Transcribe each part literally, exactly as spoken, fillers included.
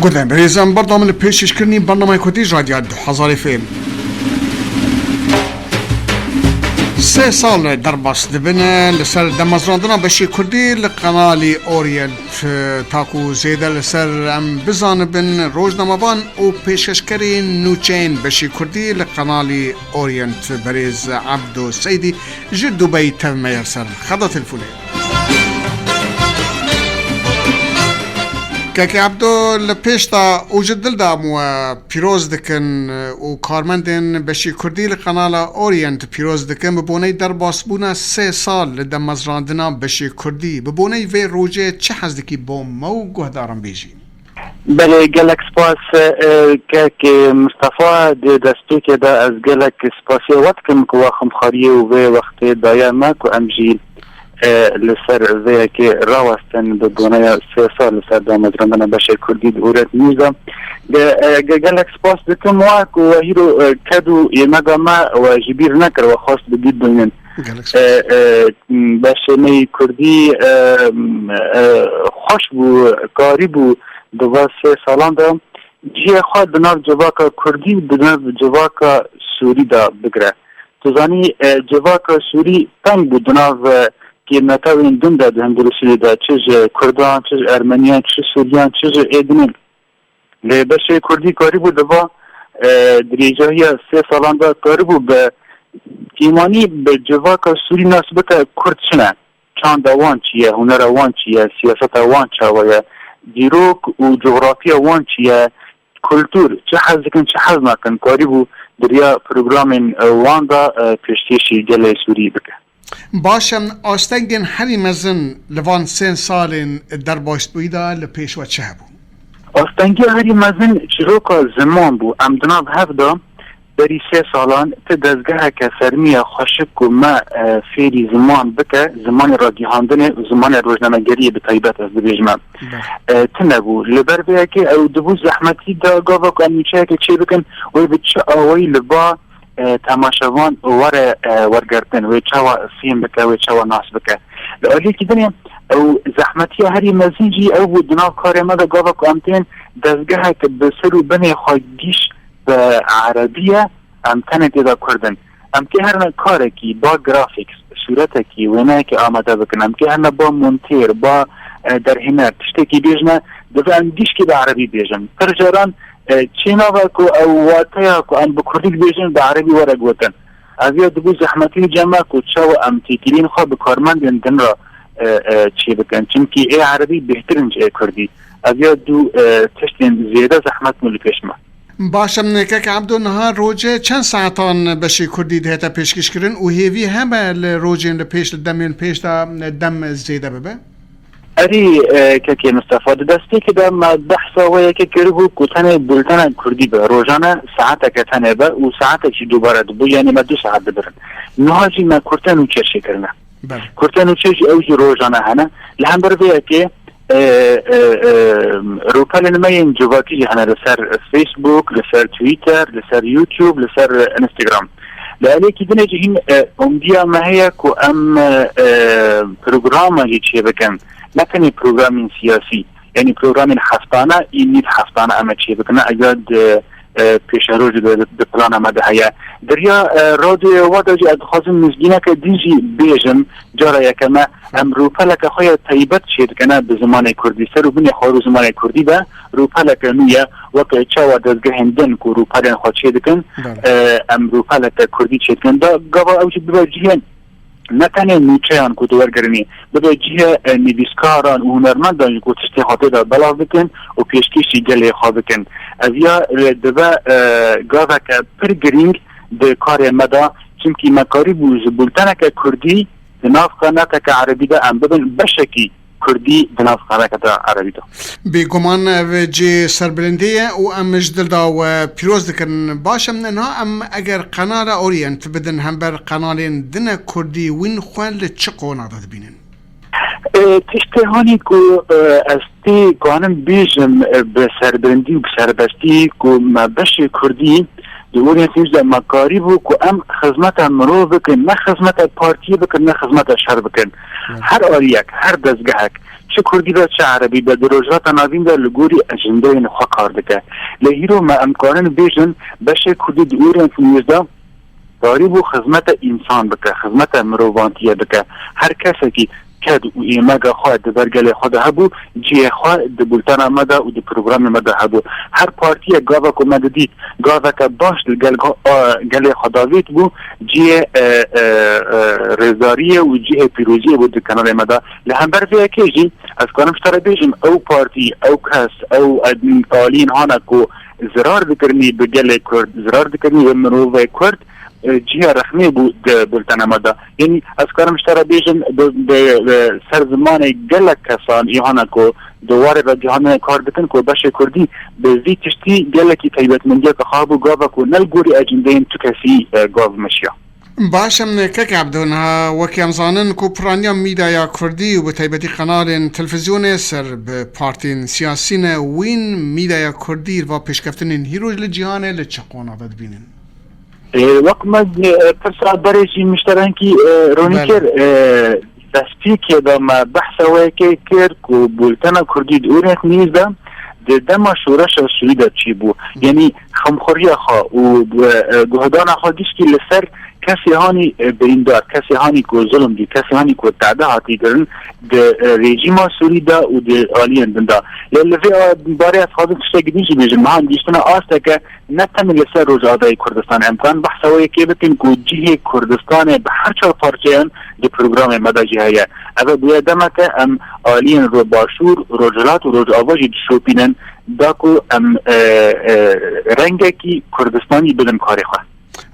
Gudên birêzan, berdewam li pêşkêşkirinî bernameyê Kurdî ji Radya du hezar F M. Sê sal derbas dibin li ser demezrandina beşê Kurdî li kanalî Orient. Ta ku zêde li ser em bizanibin, rojnamevan û pêşkêşkerên nûçeyên beşê Kurdî li kanalî Orient, berêz Ebdo Seydî ji Dubey tev me ye ser xeta telefonê. Kekê Ebdo, li pêş de û ji dil de em we pîroz dikin û karmendên beşî Kurdî li kanala Orient pîroz dikin. Bi boneyî derbasbûna sê sal li demezrandina beşî Kurdî, bi boneyî vê rojê çi hez dikî bo me û guhdaran bêjî? Belê, gelek spas, e, kek Mistefa, di destpêkê de ez gelek spasiyê we dikim ku we xemxariyê û vê wextê daye me ku em jî e, li ser vê yekê rawestin bi boneya sê sal li ser damezrandina beşê Kurdî di Orient News de. Ge-, e, ge-, gelek spas dikim we ku we hîro, e, ked û yêmega me we ji bîr nekir, we xwest bi bîr bimînin. Gelek spas. E, e, beşê me yî Kurdî, e, e, xweş bû, karî bû di va sê salan de cihê xwe di nav civaka Kurdî û di nav civaka Sûrî de bigire. Tu zanî, e, civaka Sûrî teng bû di nav, e, kêmnetewên din de di hundirê Sûriyê de, çi ji Kurdan, çi ji Ermeniyan, çi ji Sûriyan, çi ji ê dinê. Lê beşê Kurdî karîbû di va, e, dirêjahiya sê salan de karîbû bi kêmanî bi civaka Sûrî nas bike Kurd çi ne, çanda wan çi ye, hunera wan çi ye, siyaseta wan çawa ye, dîrok û coxrafiya wan çi ye, kultur, çi hez dikin, çi hez nakin, karîbû di riya programên, e, wan de, e, pêşkêşî gelê Sûrî bike. Baş e, astengên herî mezin li van sê salên derbasbûyî de li pêş we çi hebû? Astengî herî mezin çîroka ziman bû. Em di nav hev de berî sê salan ti dezgeheke fermî ye xweşik ku me, e, fêrî ziman bike, zimanê ragihandinê û zimanê rojnamegeriyê bi taybet ez dibêjim em. Belê. E, tune bû. Li ber vê yekê ew dibû zehmetî da gava ku em nûçeyekê çê bikin, wê bi çi awayî li ba, e, temaşevan were, e, wergirtin, wê çawa fêm bike, wê çawa nas bike. Li aliyekî dinê ew zehmetiya herî mezin jî ew bû di nav karê me de gava ku em tên dezgehek bi ser û binê xwe gîş bi erebî ye, em tenê tê de Kurd in. Em kê herine karekî, ba grafîks, sûretekî, wêneyekê amade bikin. Em kê herine ba montêr, ba, e, derhêner, tiştekî bêjine, divê em gişkî bi erebî bêjin. Pir caran, e, çênava ku ew wateya ku em bi kurdî dibêjin, bi erebî were gotin. Ev ya dibû zehmetî cem me ku çawa em têkiliyên xwe bi karmendên din re, e, e, çê bikin. Çimkî ê erebî bêhtir in ji ê kurdî. Ev ya du, e, tiştên zêde zehmet bûn li pêş me. Baş e, kek Ebdo, niha rojê çend saetan beşê kurdî dihête pêşkêşkirin û hêvî hebe li rojên li pêş, li demên pêş de dem zêde bibe? Erê, e, kekê Mistefa, di destpêkê de me behsa wê yekê kiribû ku tenê bultena kurdî be, rojane saeteke tenê be û saetek jî dubare dibû, yanî me du saet dibirin. Niha jî me kurte nûçe çêkirine. Belê. Kurte nûçe jî ew jî rojane hene. Li hember vê yekê, e, e, e, rûpelên me yên civakî jî hene li ser Facebook, li ser Twitter, li ser YouTube, li ser Instagram. Li aliyekî dinê jî hîn, e, umdiya me heye ku em, e, e, programa jî çêbikin. Ne tenê programên siyasî, yanî programên heftane, î nîv heftane em ê çêbikin. Ev ya di, e, pêşerojê de, di plana me de heye. Di riya, e, radyoyê we de jî ez dixwazim nizgîneke din jî bêjim. Cara yekeme, em rûpeleke xwe ya taybet çêdikine bi zimanê kurdî. Ser û binê xwe û zimanê kurdî de rûpeleke nû ye, weke çawa dezgehên din ku rûpelên xwe çêdikin, Belê. e, em rûpeleke kurdî çêdikin. Da gava ew jî bibe cihê ne tenê nûçeyan ku di wergirinî, bibe cihê, e, nivîskaran û hunermendan jî ku tiştê xwe tê de belav bikin û pêşkêşî gelê xwe bikin. Ev ya, e, dibe, e, gaveke pir girîng di karê me de, çimkî me karîbû ji bulteneke kurdî di nav qenateke erebî de em bibin beşekî kurdî di nav qenateke erebî de. Bêguman ev cihê serbilindê ye û em ji dil de we pîroz dikin. Baş e, niha em eger qenala Orient bidin hember qenalên din e kurdî, wîn xwe li çi qonax de dibînin? E, tiştê hanî ku, e, ez tê kanim bêjim, e, bi serbilindî û bi serbestî ku me beşê kurdî di Orient News de me karîbû ku em xizmeta mirov bikin, ne xizmeta partiyê bikin, ne xizmeta şer bikin. Evet. Her aliyek, her dezgehek Çi kurdî be, çi erebî be, di Rojhilata Navîn de li gorî ecendeyên xwe kar dike. Lê hîro me em karin bêjin, beşê kurdî di Orient News de tarî bû xizmete însan bike, xizmete mirovantiyê bike. Her kesekî ked û êmega xwe di ber gelê xwe de hebû, cihê xwe di bultena me de û di programê me de hebû. Her partiyek gava ku me didît, gaveke baş li gel, a, gelê xwe davêt bû, cihê, e, e, e, rêzdariyê û cihê pîroziyê bû di kenarê me de. Li hember vê yekê jî ez karim ji te re bêjim, ew partî, ew kes, ew, e, aliyên hana ku zirar dikirinî bi gelê Kurd, zirar dikirinî bi mirovê Kurd, e, ciya rexmê bû di bultena me de. Yanî ez karim ji te re bêjim, bi, bi, bi ser zimanê gelek kesan, îhana ku di warê vegihandinê kar dikin, ku beşê Kurdî bi vî tiştî gelekî taybetmendiyeke xwe bû, gava ku ne li gorî ecendeyên tu kesî, e, gav meşiya. Baş em, kek Ebdo, niha wekî em zanin ku piraniya mîdaya Kurdî û bi taybetî qenalên televîzyonê ser bi partiyên siyasî ne, wîn mîdaya Kurdî va pêşkeftinên hîro li cîhanê li çi qona vedibînin? Ê, wek me, e, pirsa berê jî mişterenkî, e, ronî Belê. kir, e, destpêkê de me behsa wê yekê kir ku bultena Kurdî di Orient News de di dema şoreşa Sûrî de çêbû. Yanî xemxweriya xwe û, e, guhdana xwe gişkî li ser kesê hanî, e, birîndar, kesê hanî ku zulm dî, kesê hanî ku tade hatî kirin di, e, rejîma Sûrî de û di aliyên din de. Lê li vê, e, barê ez xwazim tiştekî din jî bêjim. Mehan gihiştine asteke ne tenê li ser Rojavayê Kurdistanê. Em kan behsa wê yekê bikin ku cihê Kurdistanê bi her çar parçeyan di programê me de jî heye. Ev e bûye demeke em aliyên ro-, Başûr, Rojhilat û Rojava jî dişopînin, da ku em, e, e, rengekî Kurdistanî bidin karê xwe.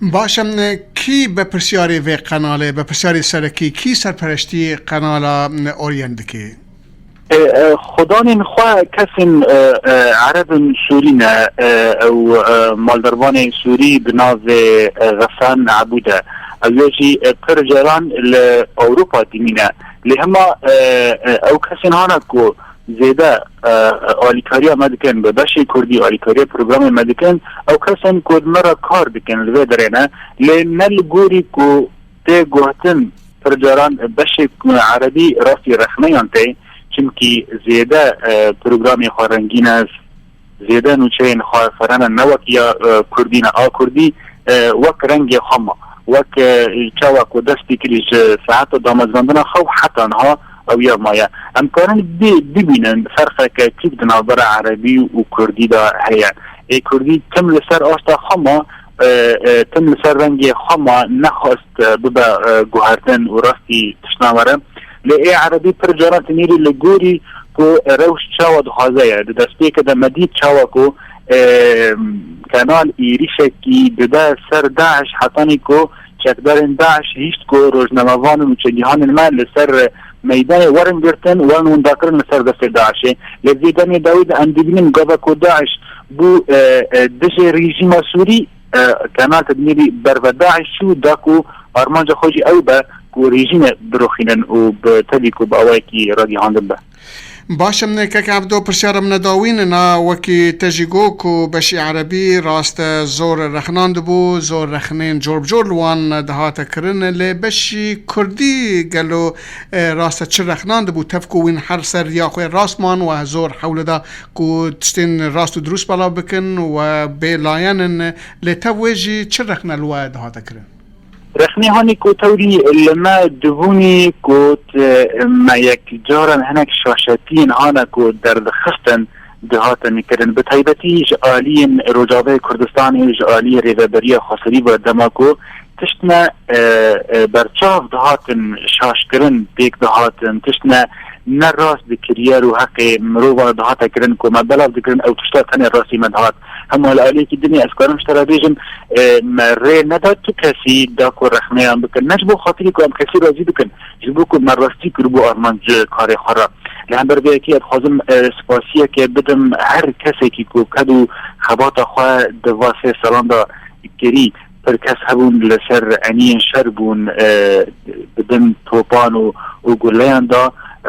Baş em, kî berpirsiyarê vê qenalê, berpirsiyarê serekî, kî serpereştî qenala, e, Orient dike? E, e, xudanên xwe kesên, e, e, Erebin Sûrî ne, e, ew, e, maldervanê Sûrî bi navê, e, Xesan Ebûd e. Ew yê jî, e, pir caran li Ewropa dimîne. Lê hema, e, e, ew kesên hana ku zêde, e, alîkariya me dikin, bi beşê Kurdî alîkariya programê me dikin, ew kesên ku di me re kar dikin li vê derê ne. Lê ne li gorî ku tê gotin, pir caran beşê Erebî rastî rexneyan tê, çimkî zêde, e, programê xwe rengîn e, zêde nûçeyên xwe ferhene ne wek ya, e, Kurdî ne, a Kurdî, e, wek rengê xwe ma, wek, e, çawa ku dest pê kirî ji saeta damezrandina xwe û heta niha ew ya maye. Em karin bî-, bibînin ferqeke çik di navbera Erebî û Kurdî de heye. Ê Kurdî tim li ser asta xwe ma, e, e, tim li ser rengê xwe ma nexwest, e, bibe, e, guhertin û rastî tiştna were. Lê ê Erebî pir caran tinêrî li gorî ku rewş çawa dixwaze ye. Di destpêkê de me dît çawa ku, e, Kenal êrîşekî dide ser DAIŞ, hetanî ku çekdarên DAIŞ hişt ku rojnamevan û nûçegihanên me li ser meydanê werin girtin, werin windakirin li ser destê DAIŞê. Lê vê demê dawî de em dibînin gava ku DAIŞ bû, e, e, dijê rejîma Sûrî, e, Kenal Tedmîrî ber ve DAIŞ çû, da ku armanca xwe jî ew be ku rejîmê biroxînin û bi tevî ku bi awayekî ragihandin be. Baş em, kek Ebdo, pirsyara min e dawîn, na wekî te jî got ku beşî Erebî rast e zor rexnandibû, zor rexnên cor bi cor li wan dihate kirin, lê beşî Kurdî gelo, e, rast e çi rexnandibû, tev ku wîn her ser riya xwe rast man, we zor hewl da ku tiştên rast û dirust belav bikin, we bêlayen in, lê tev wê jî çi rexne li we dihate kirin? Rexnê hanî ku tewrî li me dibûnî ku, e, me yek caran hinek şaşetiyên hana ku derdixistin dihatin kirin. Bi taybetî ji aliyên Rojavayê Kurdistanê, ji aliyê Rêveberiya Xweserî ve dema ku tiştine, e, e, berçav dihatin şaşkirin, pêk dihatin, tiştine ne rast dikiriye û heqê mirova dihate kirin ku me belav dikirin, ew tişta tenê rastî me dihat. Hema li aliyekî dinê ez karim ji te re bêjim, e, me rê neda tu kesî da ku rexneyan bikin. Ne ji bo xatirî ku em kesî razî bikin, ji bo ku me rastî kiribû armanc karê xwe re. Li hember vê yekê ez dixwazim, e, spasiyeke bidim her kesekî ku ked û xebata xwe di va sê salan de kirî. Pir kes hebûn li ser eniyên şer bûn, e, di bin topan û, û guleyan de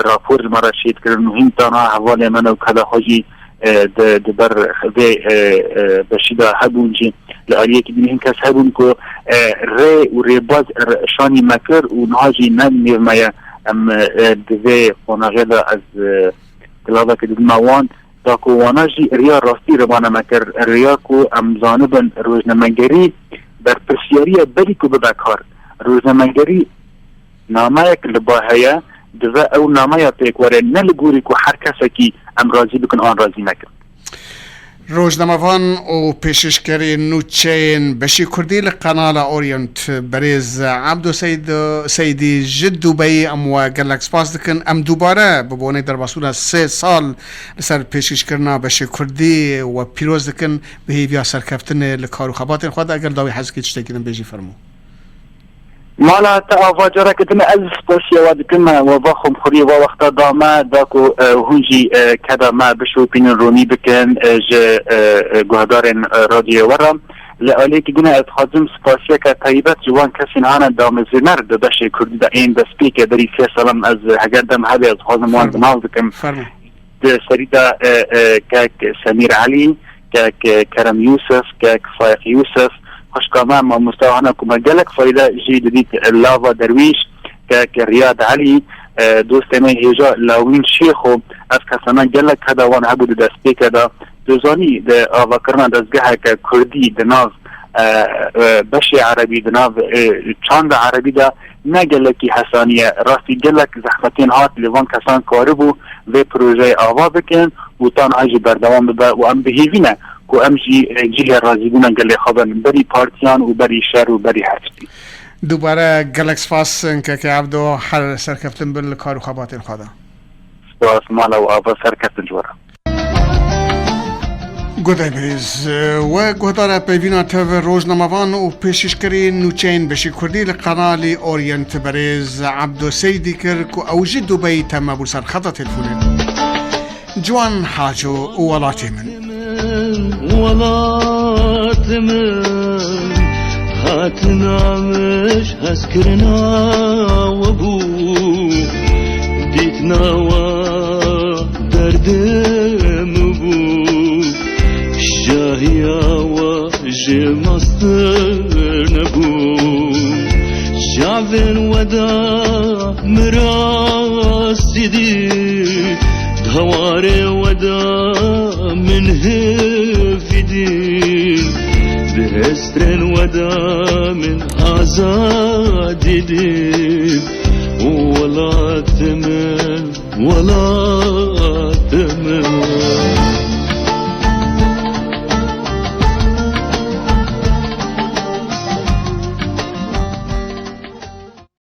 rapor ji me re şêt kirin û hîn tana hevalê me ne û keda xwe jî, e, di, di ber vê, e, e, beşî de hebûn jî. Li aliyekî din hîn kes hebûn ku, e, rê û rêbaz r-, şanî me kir û niha jî ne nêv me ye. Em, e, di vê qonaxê de ez, e, gilavekê didime wan, da ku wana jî riya rastî ribane me kir, riya ku em zanibin rojnamegerî berpirsiyariye berî ku bibe kar. Rojnamegerî nameyek li ba heye, divê ew nameya pêk were, ne li gorî ku her kesekî em razî bikin an razî nekin. Rojnamevan û pêşkêşkerê nûçeyên beşê kurdî li Kanala Orient, berêz Ebdo Seyd-, Seydî ji Dubeyî, em we gelek spas dikin. Em dubare bi bonê derbasbûna sê sal li ser pêşkêşkirina beşê kurdî we pîroz dikin, bi hêviya serkeftinê li kar û xebatên xwe de, eger dawî hez dikî tiştekî din bêjî, fermo. Mala te ava careke din ez spasiya we dikim, we va xwemxuriyê va wexta da me, da ku, e, hûn jî, e, keda me bişopînin, ronî bikin, e, ji, e, e, guhdarên, e, radyoyê we re. Li aliyekî din ez dixwazim spasiyeke taybet ji wan kesên hane damezrîner di beşê kurdî de ên destpêkê berî sê salan ez heger dem hebe ez dixwazim wan Fermo. Bi nav dikim. Fermo. Di serî de, e, e, kek Semîr Elî, kek, e, Kerem Yûsif, kek Faiq Yûsif, xwişka me, mamosta hana ku me gelek fayde jî didît, e, Lava Derwîş, kek Riyad Elî, e, dostê me hêja Lawîn Şêxo, ev kesana gelek keda wan hebû di destpêkê de. Tu zanî, di avakirina dezgeheke kurdî di nav, e, e, beşê erebî, di nav, e, çanda erebî de ne gelekî hesanî ye. Rastî gelek zehmetên hat lê van kesan karibû vê projeyê ava bikin û ta niha jî berdewam bibe û em bi hêvî ne ku em jî, e, cihê razîbûna gelê xwe bin berî partiyan û berî şer û berî her tiştî. Dubare gelek spas, keke Ebdo, her serkeftin bin li kar û xebatên xwe de. Spas, mala û ava serkeftin ji we re. Guhdarên birêz, we guhdara peyvîna tev rojnamevan û pêşkêşkerê nûçeyên beşê kurdî li kanalê Orient berêz Ebdo Seydî kir ku ew ji Dubeyî teme bû ser xeta telefonê. Ciwan Haco û welatê min. Welat min, hatina min ji hezkirina we bû, dîtina we derdê min bû, şahiya we ji mastir nebû. Çavên we de min rastî dî, di hewarê we de min hêvî dî, di hesrên we de min azadî dî. Welat min, welat min.